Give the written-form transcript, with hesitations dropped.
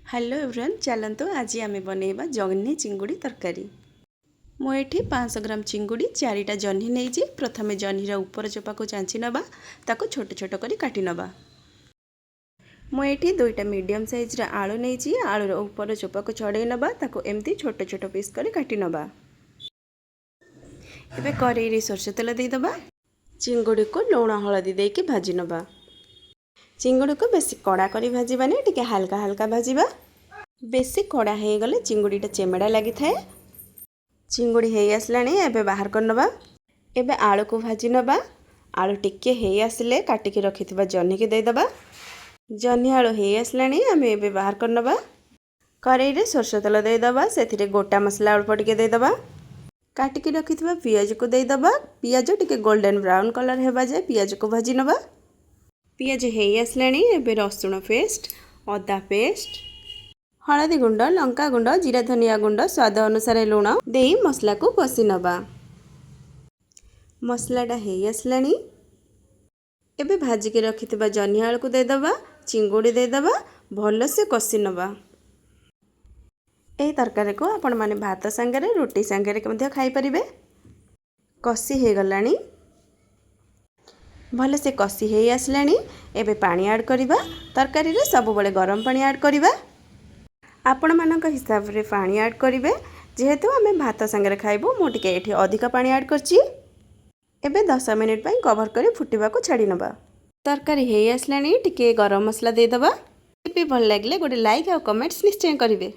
Hello everyone, ଚାଲନ୍ତୁ ଆଜି ଆମେ ବନେଇବା ଜହ୍ନି ଚିଙ୍ଗୁଡ଼ି ତରକାରୀ। ମୁଁ ଏଠି 500 ଗ୍ରାମ ଚିଙ୍ଗୁଡ଼ି, ଚାରିଟା ଜହ୍ନି ନେଇଛି। ପ୍ରଥମେ ଜହ୍ନିର ଉପର ଚୋପାକୁ ଚାଞ୍ଚି ନେବା, ତାକୁ ଛୋଟ ଛୋଟ କରି କାଟି ନେବା। ମୁଁ ଏଠି ଦୁଇଟା ମିଡ଼ିୟମ୍ ସାଇଜ୍ର ଆଳୁ ନେଇଛି। ଆଳୁର ଉପର ଚୋପାକୁ ଛଡ଼େଇ ନେବା, ତାକୁ ଏମିତି ଛୋଟ ଛୋଟ ପିସ୍ କରି କାଟି ନେବା। ଏବେ କରେଇରେ ସୋରିଷ ତେଲ ଦେଇଦେବା। ଚିଙ୍ଗୁଡ଼ିକୁ ଲୁଣ ହଳଦୀ ଦେଇକି ଭାଜି ନେବା। ଚିଙ୍ଗୁଡ଼ିକୁ ବେଶୀ କଡ଼ା କରି ଭାଜିବାନି, ଟିକେ ହାଲକା ହାଲକା ଭାଜିବା। ବେଶୀ କଡ଼ା ହେଇଗଲେ ଚିଙ୍ଗୁଡ଼ିଟା ଚେମେଡ଼ା ଲାଗିଥାଏ। ଚିଙ୍ଗୁଡ଼ି ହେଇ ଆସିଲାଣି, ଏବେ ବାହାର କରିନେବା। ଏବେ ଆଳୁକୁ ଭାଜି ନେବା। ଆଳୁ ଟିକେ ହେଇ ଆସିଲେ କାଟିକି ରଖିଥିବା ଜହ୍ନିକି ଦେଇଦେବା। ଜହ୍ନି ଆଳୁ ହେଇ ଆସିଲାଣି, ଆମେ ଏବେ ବାହାର କରିନେବା। କରେଇରେ ସୋରିଷ ତେଲ ଦେଇଦେବା। ସେଥିରେ ଗୋଟା ମସଲା ଅଳ୍ପ ଟିକେ ଦେଇଦେବା। କାଟିକି ରଖିଥିବା ପିଆଜକୁ ଦେଇଦେବା। ପିଆଜ ଟିକେ ଗୋଲ୍ଡେନ୍ ବ୍ରାଉନ୍ କଲର୍ ହେବା ଯାଏ ପିଆଜକୁ ଭାଜି ନେବା। ପିଆଜ ହେଇ ଆସିଲାଣି, ଏବେ ରସୁଣ ପେଷ୍ଟ, ଅଦା ପେଷ୍ଟ, ହଳଦୀ ଗୁଣ୍ଡ, ଲଙ୍କା ଗୁଣ୍ଡ, ଜିରା ଧନିଆ ଗୁଣ୍ଡ, ସ୍ୱାଦ ଅନୁସାରେ ଲୁଣ ଦେଇ ମସଲାକୁ କଷି ନେବା। ମସଲାଟା ହେଇ ଆସିଲାଣି, ଏବେ ଭାଜିକି ରଖିଥିବା ଜହ୍ନି ଆଳୁକୁ ଦେଇଦେବା, ଚିଙ୍ଗୁଡ଼ି ଦେଇଦେବା, ଭଲସେ କଷି ନେବା। ଏହି ତରକାରୀକୁ ଆପଣମାନେ ଭାତ ସାଙ୍ଗରେ, ରୁଟି ସାଙ୍ଗରେ ମଧ୍ୟ ଖାଇପାରିବେ। କଷି ହେଇଗଲାଣି, ଭଲସେ କଷି ହେଇ ଆସିଲାଣି। ଏବେ ପାଣି ଆଡ଼୍ କରିବା। ତରକାରୀରେ ସବୁବେଳେ ଗରମ ପାଣି ଆଡ଼୍ କରିବା। ଆପଣମାନଙ୍କ ହିସାବରେ ପାଣି ଆଡ଼୍ କରିବେ। ଯେହେତୁ ଆମେ ଭାତ ସାଙ୍ଗରେ ଖାଇବୁ, ମୁଁ ଟିକେ ଏଠି ଅଧିକ ପାଣି ଆଡ଼୍ କରିଛି। ଏବେ 10 ମିନିଟ୍ ପାଇଁ କଭର୍ କରି ଫୁଟିବାକୁ ଛାଡ଼ି ନେବା। ତରକାରୀ ହେଇ ଆସିଲାଣି, ଟିକେ ଗରମ ମସଲା ଦେଇଦେବା। ରେସିପି ଭଲ ଲାଗିଲେ ଗୋଟେ ଲାଇକ୍ ଆଉ କମେଣ୍ଟସ୍ ନିଶ୍ଚୟ କରିବେ।